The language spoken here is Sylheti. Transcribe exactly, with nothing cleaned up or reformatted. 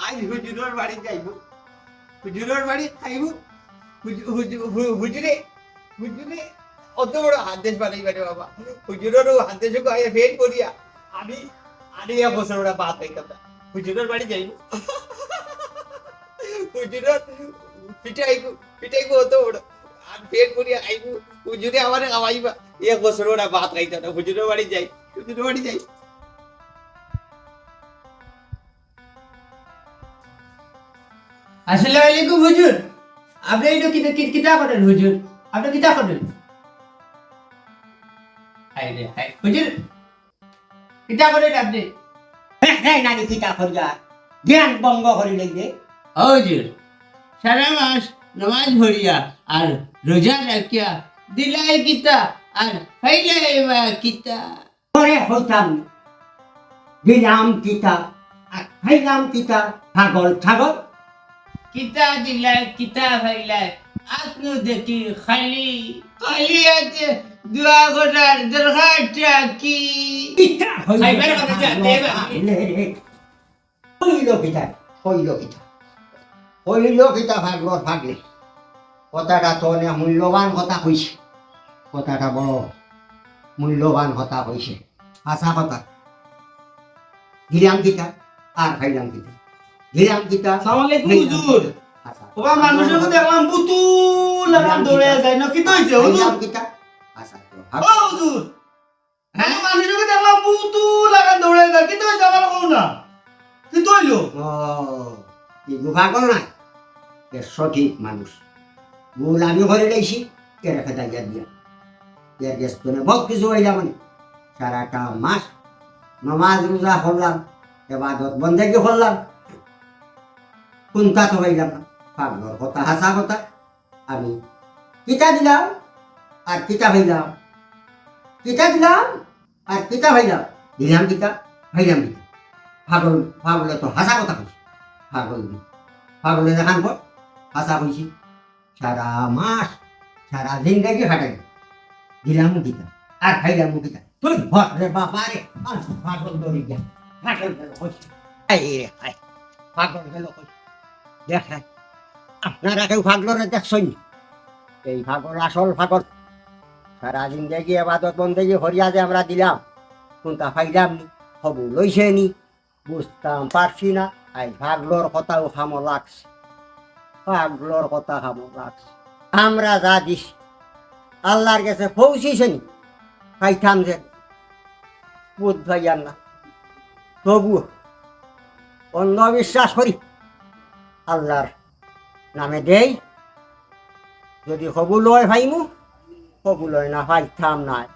আইজ হুজুরর বাড়ি যাইমু, হুজুরর বাড়ি খাইমু। হুজু-, হুজু-, হু-, হুজুরে, হুজুরে, অত বড় হাদিস বানাইবা রে বাবা। হুজুরর অউ হাদিস খাইয়া পেট ভরিয়া আমি, আমি এক বছর ওরা ভাত খাইতাম না। হুজুরর বাড়ি যাইমু। হুজুরর পিটাইমু, পিটাইমু অত বড়। আর পেট ভরিয়া খাইমু। হুজুরে আমারে খাওয়াইবা। এক বছর ওরা ভাত খাইতাম না। হুজুরর বাড়ি যাই, হুজুরর বাড়ি যাই। আসসালামু আলাইকুম হুজুর। আপনে ইনো কিতা, কি-, কিতা করেন হুজুর? আপনে কিতা করেন? হায় রে, হায়। হুজুর, কিতা করেন আপনে? হে, হে, নানি কিতা করিয়া? জ্ঞান ভঙ্গ করি লইলে। ও হুজুর, সারা মাস নামাজ পড়িয়া আর রোজা রাখিয়া দিলাই কিতা আর পাইলাই বা কিতা? পরে হইতাম দিলাম কিতা, আর খাইলাম কিতা, পাগল ছাগল। কিতা দিলায়, কিতা পাইলায়, আতনু দেখি খালি, খালি আতে দোয়া করার দরকারটা কি? কিতা হইল খাইবার কথা কিতা, জানতে পারলি? পাগলে রে। হইল কিতা, হইল কিতা, হইল কিতা পাগলর পাগলে? কথাটা তো অনেক মূল্যবান কথা কইছে, কথাটা বড় মূল্যবান কথা কইছে। হাছা কথা। দিলাম কিতা, আর খাইলাম কিতা? দিলাম কিতা, আসসালামু আলাইকুম, খাইলাম হুজুর। কিতা? হাছা। ওবা, মানুষরে দেখলাম বুতুল লাগান দৌড়ে যায়, না কিতা অইছে, হুজুর? খাইলাম কিতা? হাছা। ও হুজুর, হ্যাঁ? আমি মানুষরে দেখলাম বুতুল লাগান দৌড়ে যায়, কিতা অইছে আমারে কও না? কিতা অইলো? ও, ই পাগল নায়। এ সঠিক মানুষ। ভুল আমি করি লাইছি, এরে খেদাইয়া দিয়া। এর গেছ থনে বহুত কিছু অইলাম আমি। সারাটা মাস নমাজ রোজা করলাম, এবাদত বন্দেগি করলাম। কুন্তা তো পাইলাম না। পাগলর কথা, হাছা কথা। আমি কিতা দিলাম আর কিতা পাইলাম? কিতা দিলাম আর কিতা পাইলাম? দিলাম কিতা, পাইলাম কিতা? পাগল, পাগলে তো হাছা কথা কইছে। পাগল, পাগলে দেখান কর, হাছা কইছে। সারা মাস, সারা জিন্দেগি কাটাই। দিলাম কিতা, আর পাইলাম কিতা? তুই হট রে বাবা রে, আর পাগল ধরি যা। পাগল গেল কই? এই রে, এই, পাগল গেল কই? দেখ, এই, আপনারা কেউ পাগলরে দেখছইন? এই পাগল আসল পাগল। সারা জিন্দেগি এবাদত বন্দেগি করিয়া যে আমরা দিলাম, কুন্তা পাইলাম নি, কবুল অইছে নি, বুঝতাম পারছি না। আই পাগলর কথাও কামো লাগছে, পাগলর কথা কামো লাগছে। আমরা যা দিছি, আল্লার গেছে পৌঁছিছে নি, পাইতাম যে, বুঝ পাইয়ার না। তবুও অন্ধবিশ্বাস করি, আল্লার নামে দেই, যদি কবুল অয় পাইমু, কবুল অয় না পাইতাম নায়।